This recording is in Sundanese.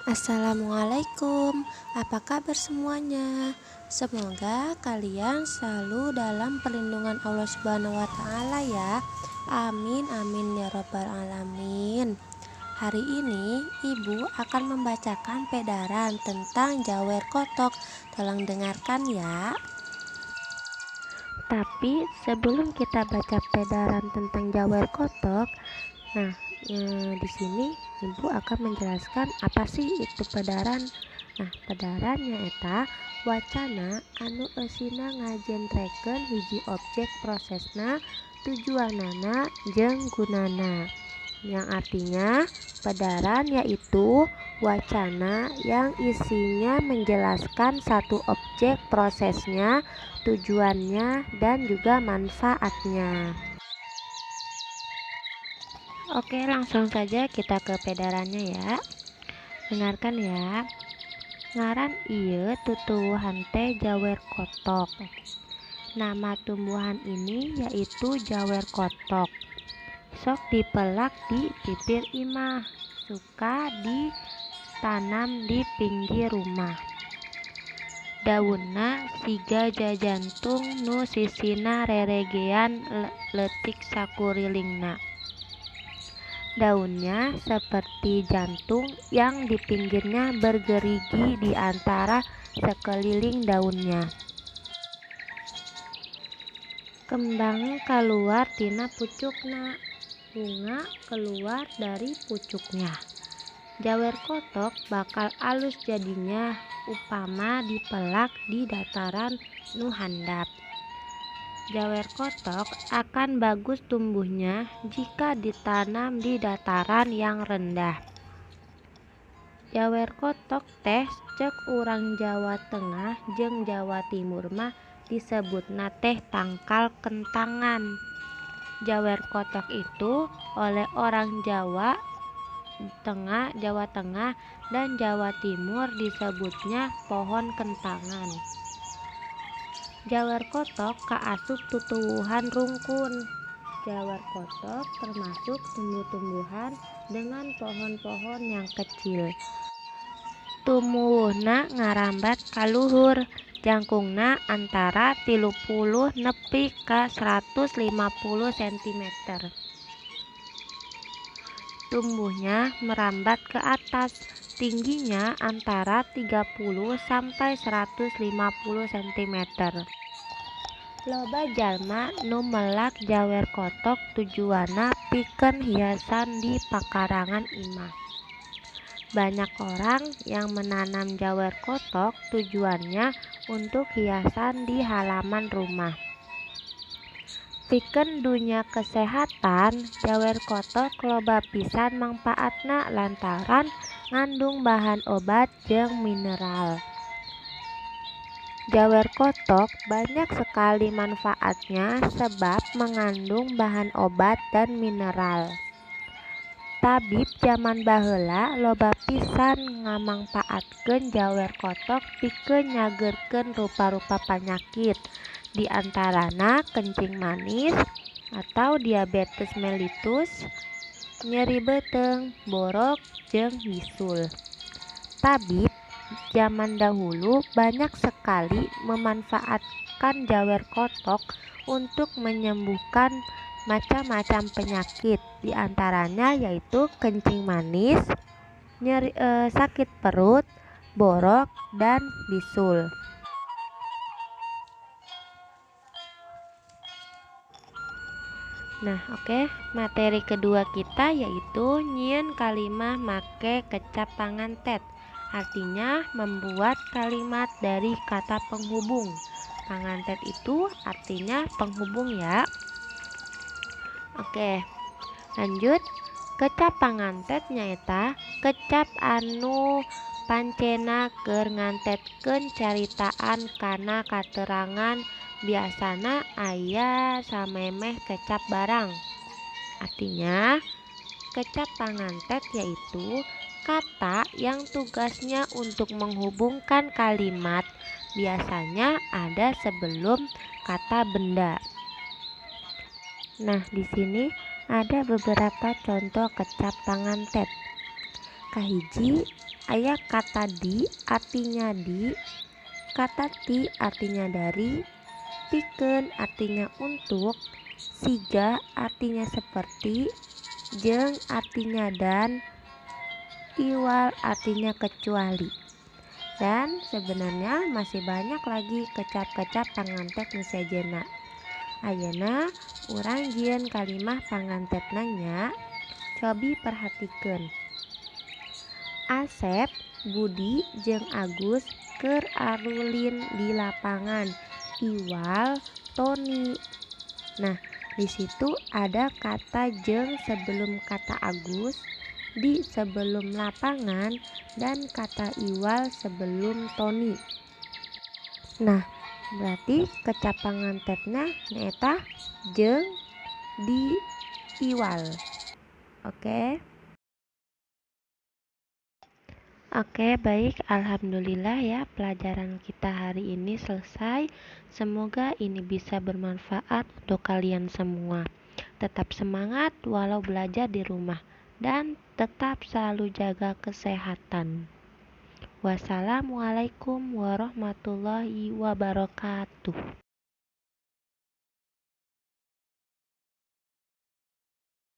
Assalamualaikum, apa kabar semuanya? Semoga kalian selalu dalam perlindungan Allah Subhanahu wa Ta'ala ya. Amin amin ya robbal alamin. Hari ini Ibu akan membacakan pedaran tentang jawer kotok. Tolong dengarkan ya. Tapi sebelum kita baca pedaran tentang jawer kotok, nah, di sini Ibu akan menjelaskan apa sih itu pedaran. Nah, pedaran nyaeta wacana anu eusina ngajentrekeun hiji objek prosesna, tujuanana, jeung gunana. Yang artinya pedaran yaitu wacana yang isinya menjelaskan satu objek prosesnya, tujuannya, dan juga manfaatnya. Oke, langsung saja kita ke pedarannya ya. Dengarkan ya. Ngaran ieu tutuwuhan teh jawer kotok. Nama tumbuhan ini yaitu jawer kotok. Sok dipelak di pipir imah, suka ditanam di pinggir rumah. Daunna siga jajantung nu sisina reregean leutik sakurilingna. Daunnya seperti jantung yang di pinggirnya bergerigi di antara sekeliling daunnya. Kembang kaluar tina pucukna. Bunga keluar dari pucuknya. Jawer kotok bakal alus jadinya upama dipelak di dataran nu handap. Jawer kotok akan bagus tumbuhnya jika ditanam di dataran yang rendah. Jawer kotok teh cek urang Jawa Tengah jeung Jawa Timur mah disebutna teh tangkal kentangan. Jawer kotok itu oleh orang Jawa Tengah dan Jawa Timur disebutnya pohon kentangan. Jawer kotok kaasup tutuwuhan rungkun. Jawer kotok termasuk tumbuh-tumbuhan dengan pohon-pohon yang kecil. Tumuwuhna ngarambat ka luhur, jangkungna antara 30 nepi ka 150 cm. Tumbuhnya merambat ke atas, tingginya antara 30 sampai 150 cm. Loba jalma nu melak jawer kotok tujuanna pikeun hiasan di pakarangan imah. Banyak orang yang menanam jawer kotok tujuannya untuk hiasan di halaman rumah. Pikeun dunya kesehatan, jawer kotok loba pisan mangpaatna lantaran ngandung bahan obat jeung mineral. Jawer kotok banyak sekali manfaatnya sebab mengandung bahan obat dan mineral. Tabib jaman baheula loba pisan ngamangpaatkeun jawer kotok pikeun nyageurkeun rupa-rupa panyakit, di antarana kencing manis atau diabetes mellitus, nyeri beuteung, borok, jeung bisul. Tabib zaman dahulu banyak sekali memanfaatkan jawer kotok untuk menyembuhkan macam-macam penyakit, di antaranya yaitu kencing manis, nyeri, sakit perut, borok, dan bisul. Nah, oke, materi kedua kita yaitu nyieun kalimah make kecap pangantet. Artinya membuat kalimat dari kata penghubung. Pangantet itu artinya penghubung ya. Oke, lanjut. Kecap pangantet nyaeta kecap anu pancena keur ngantetkeun caritaan kana katerangan biasana aya samemeh kecap barang. Artinya kecap pangantet yaitu kata yang tugasnya untuk menghubungkan kalimat, biasanya ada sebelum kata benda. Nah, di sini ada beberapa contoh kecap pangantet. Kahiji aya kata di artinya di, kata ti artinya dari, pikeun artinya untuk, siga artinya seperti, jeung artinya dan, iwal artinya kecuali. Dan sebenarnya masih banyak lagi kecap-kecap pangantet nu sejenna. Ayeuna urang jieun kalimah pangantetna nya. Cobi perhatikeun. Asep, Budi jeung Agus keur arulin di lapangan iwal Toni. Nah, di situ ada kata jeung sebelum kata Agus, di sebelum lapangan, dan kata iwal sebelum Toni. Nah, berarti kecap pangantetna nyaeta jeung di iwal. Oke. Oke, baik, alhamdulillah ya, pelajaran kita hari ini selesai. Semoga ini bisa bermanfaat untuk kalian semua. Tetap semangat walau belajar di rumah dan tetap selalu jaga kesehatan. Wassalamualaikum warahmatullahi wabarakatuh.